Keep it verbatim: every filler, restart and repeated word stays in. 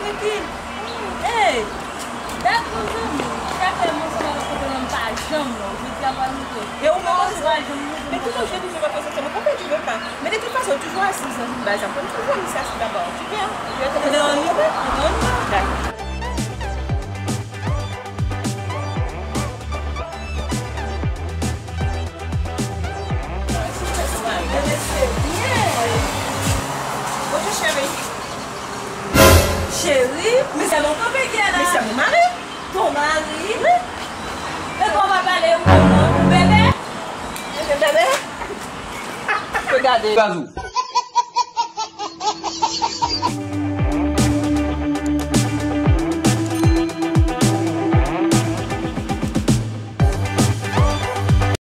Hey, dat mezanmi, chak lè m ansanm avèk kote m pa janm wè w. Jodi a pral rive. E ou menm tou. Pa janm rive. Men ki jan w jwenn li, se pa fè sa, mwen konprann li menm pa. Men de tout fason, ou toujou asiz nan yon baz, apre m toujou wè misye asiz anba w. Super. Ou te nan yon nivo, ou nan yon nivo. Dakò. Bonjou, cheri. Cheri, misye bon kanpe, Diana. Misye bon mari. Bon mari. Wi. E kòman pale ou konn ou bebe? Bebe? Regade. Gazou.